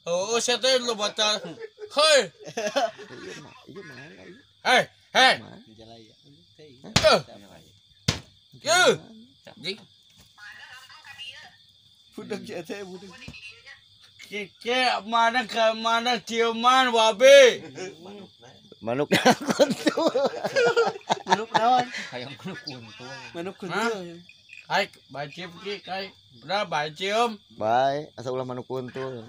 Oh, saya teh lu batal. Hei. Iya mana? Hei, hei. Ye. Di. Budak teh budak. Kike mana ke mana ciuman babi. Manuk kuntul. Manuk naon? Hayang manuk kuntul. Manuk kuntul. Hai, bae cium ki, kai. Udah bae cium. Bae, asa ulah manuk kuntul.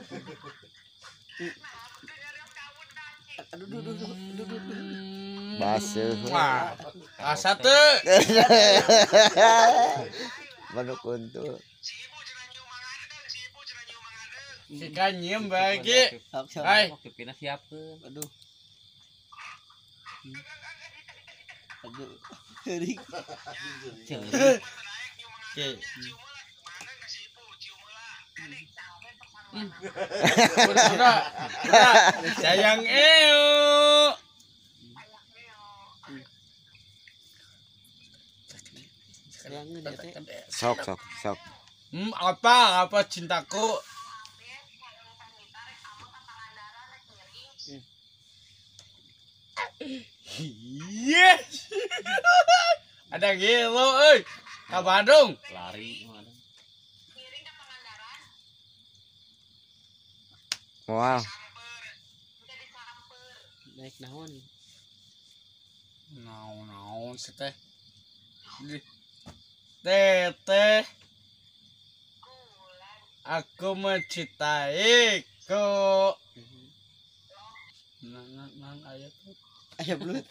Aduh, aduh, aduh, aduh, aduh. Baseuh. Asa teu. Manuk kuntul. Si kan nyium bae ki. Hai, pipina siapkeun. Aduh. Aduh. Heurik. Oke. Udah, udah. Sayang eo. Sok, sok, sok. Apa cintaku? Yes. Ada gelo euy. Ka Bandung. Lari Moal. Naik naon? Naon-naon sih teh. Teh teh. Aku mencintaiku. Nang ayat ayah belut.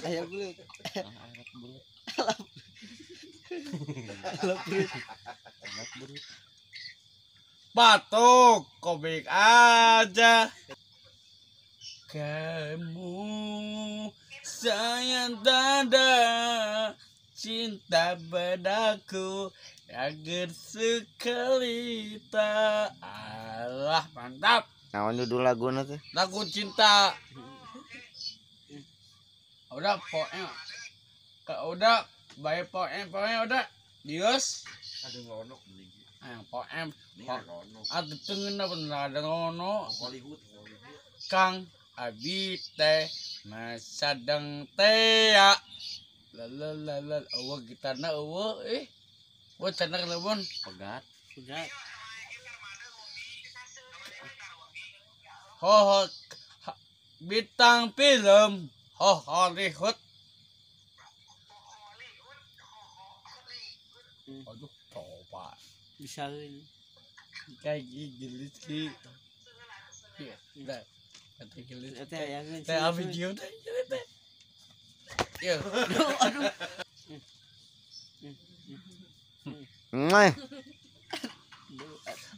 Ayah belut. Ayah belut. Alap belut. Alap belut. Batuk komik aja. Kamu sayang tanda cinta padaku agar sekali tak. Allah mantap. Naon judul laguna teh? Lagu cinta. Udah pokoknya. Udah bae pokoknya udah. Dios. Ada ngonok beli. Pokoknya. Aduh tengen apa ada ngono. Hollywood. Kang abi teh masadang teh ya. La la la la eueuh gitarna eueuh eh. Eueuh cenah lebon. Pegat. Pegat. Ho ho bintang film ho Hollywood. Aduh coba. Bisa ini. Kayak gelis ki. Iya, udah. Kata gelis. Teh yang teh abi cium teh teh. Iya. Aduh, aduh. Mwah.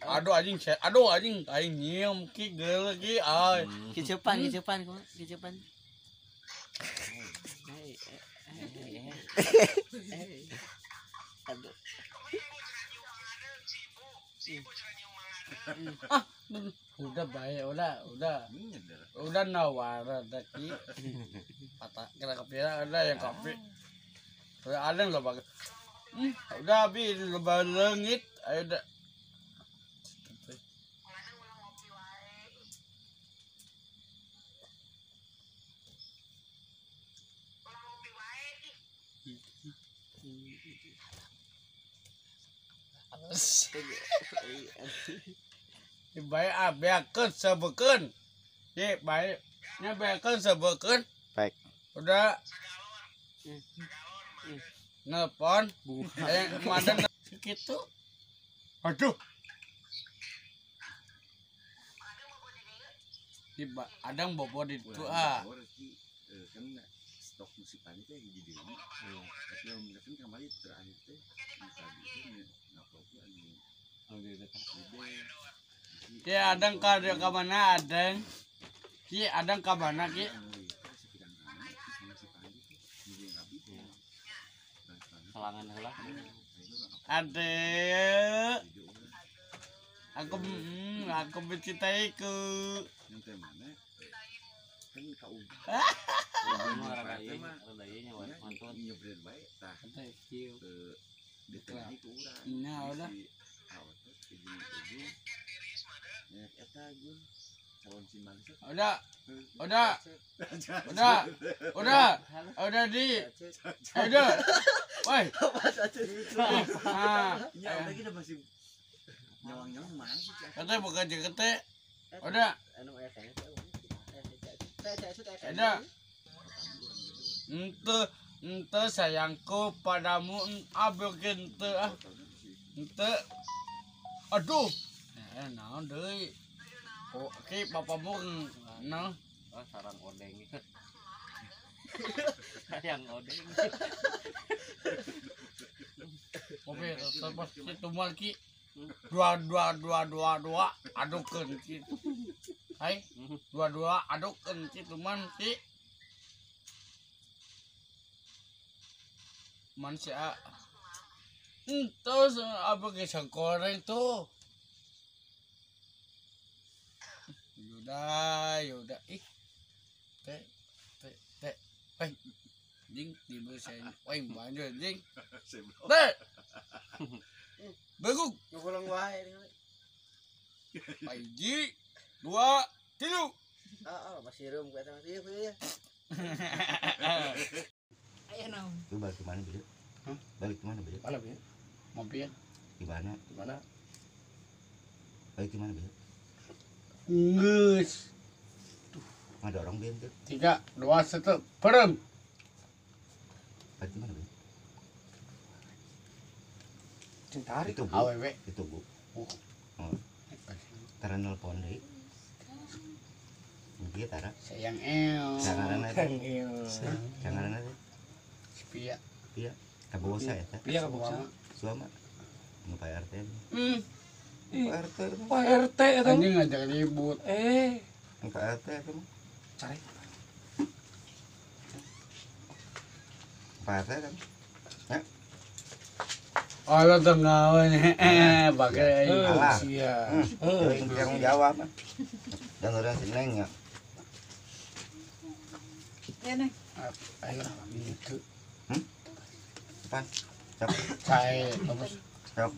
Aduh anjing, aduh anjing, aing nyium ki geuleuh ki ay. Kicepan, kicepan, kicepan. Aduh. Ah, udah baik, udah. Udah nawar ki. Patah kena kepira udah yang kopi. Udah ada yang loba. Udah abi loba leungit, ayo udah. Baik ah beakeun sebekeun. Ye baik nya beakeun sebekeun. Baik. Udah. Nelpon madang kitu. Aduh. Di adang bobo di ditu ah. Kan stok musik teh hiji deui. Tapi misalkan kamari terakhir teh tadi teh ngupload anu Ki adang ka ka mana adang? Ki adang ka mana ki? Kalangan heula. Ade. Aku aku mencintaiku. Yang teh mana? Kan ka Rada ieu nya mantun nyebret bae tah. Ditengahi ku urang. Nya udah. Ujung-ujung. Eta gue calon si mangsa. Udah. Udah. Udah. Udah. Udah di. Udah. Woi. Ah. Ya udah kita masih nyawang-nyawang mana sih? Kete bukan kete. Udah. Anu aya kayaknya. Udah. Ente ente sayangku padamu abek ente ah. Ente. Aduh. Naon deui. Oke, bapamu nah. Oh, sarang odeng. Sayang odeng. Oke, terus itu malki. 2 2 2 2 2 adukeun kitu. Hai, 2 2 adukeun kitu man ki. Man si A. Entos apa ge sangkoreng tuh. Yuda, yuda, ih, te, te, te, woi, jing, tiba saya, woi, banjir, jing, te, beguk, ngulang wae, 1, 2, 3, oh, masih rum, kata masih, iya, ayo naon, lu balik kemana Bi? Hah? Balik kemana Bi? Mana Bi? Mampir, di mana? Di mana? Balik kemana Bi? Nges. Ngadorong dia tuh. 3, 2, 1, perem. Balik mana, Bi? Tarik. Ditunggu. Awewe. Ditunggu. Oh. Tara nelpon deui. Dia tara. Sayang eo. Sangarana teh. Sangarana teh. Pia. Pia. Kabosa eta. Pia kabosa. Suama. Nu Pak RT. Pak RT. Pak RT eta. Anjing ngajak ribut. Pak RT eta mah. Cari. Pak RT kan. Ya. Oh, lo tengah pakai alah. Iya. Yang tanggung jawab. Dan orang si Neng ya. Ya, Neng. Ayo, itu. Apa? Cok. Cai, terus. Cok.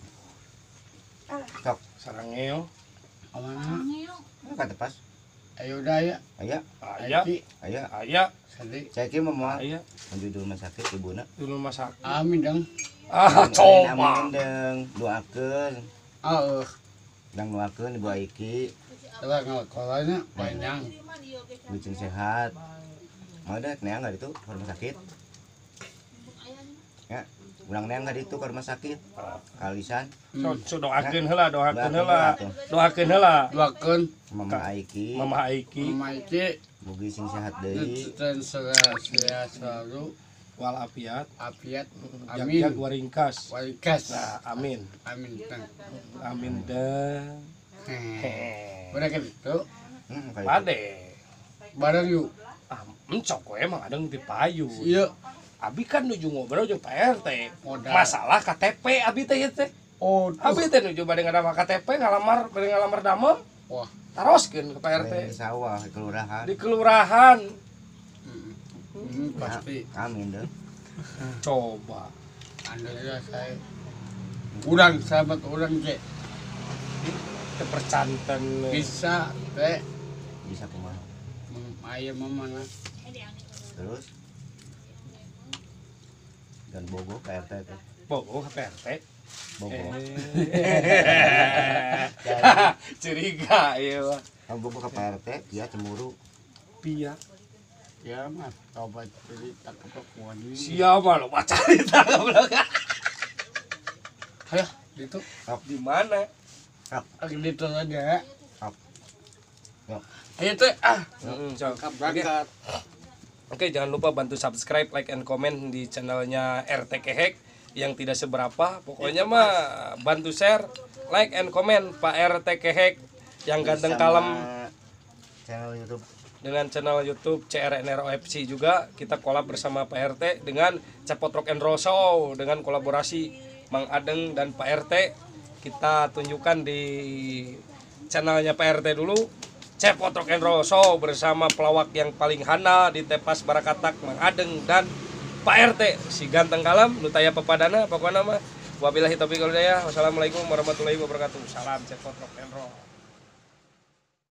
Cok. Sarangeo. Mana? Kata pas. Ayo udah ya. Aya. Aya. Aya. Aya. Sadi. Saya kira mau Aya. menuju rumah sakit ibuna. Di rumah sakit. Amin dong. Ah, coba. Amin dong. Doakeun. Heeh. Dang doakeun Ibu Aiki. Coba ngalakolanya panjang. Bikin sehat. Mau deh neang enggak itu ke rumah sakit? Ya, ulang neang enggak itu ke rumah sakit? Kalisan. So doakeun heula, doakeun heula. Doakeun heula. Doakeun Mama Aiki. Mama Aiki. Mama Aiki. Mugi sing sehat deui. Dan sehat selalu. Walafiat. Afiat. Amin. Jag waringkas. Waringkas. Nah, amin. Amin. Amin dah. Udah gitu. Pade. Bareng yuk. Ah, encok we emang adeng di payu. Iya. Abi kan nuju ngobrol jeung Pak RT. Modal. Masalah KTP abi teh ieu teh. Oh, abi teh nuju bade ngadamel KTP ngalamar bade ngalamar damel. Wah, taroskeun ke Pak RT. Di sawah di kelurahan. Di kelurahan. Pasti. Amin deh. Coba. Anda ya saya. Urang sahabat urang ge. Kepercanten. Bisa teh. Bisa kumaha? Ayo mama lah. Terus dan bogo ke RT teh. Bogo ke RT. Bogo. Curiga ieu mah. Kamu bogo ke RT, dia cemburu. Pia. Ya mah coba cerita ke kuan. Siapa lo baca cerita goblok. Ayo, itu. Di mana? Gitu aja. Yuk. Ayo teh ah. Berangkat. Oke, jangan lupa bantu subscribe, like, and comment di channelnya RT Kehek yang tidak seberapa. Pokoknya mah bantu share, like, and comment Pak RT Kehek yang ganteng kalem. Channel YouTube dengan channel YouTube CRNROFC juga kita kolab bersama Pak RT dengan Cepot Rock and Roll Show dengan kolaborasi Mang Adeng dan Pak RT. Kita tunjukkan di channelnya Pak RT dulu. Cepot Rock and Roll Show bersama pelawak yang paling handal di Tepas Barakatak, Mang Adeng dan Pak RT si ganteng kalem nu taya papadana pokona mah. Wabillahi taufiq wal hidayah. Wassalamualaikum warahmatullahi wabarakatuh. Salam Cepot Rock and Roll.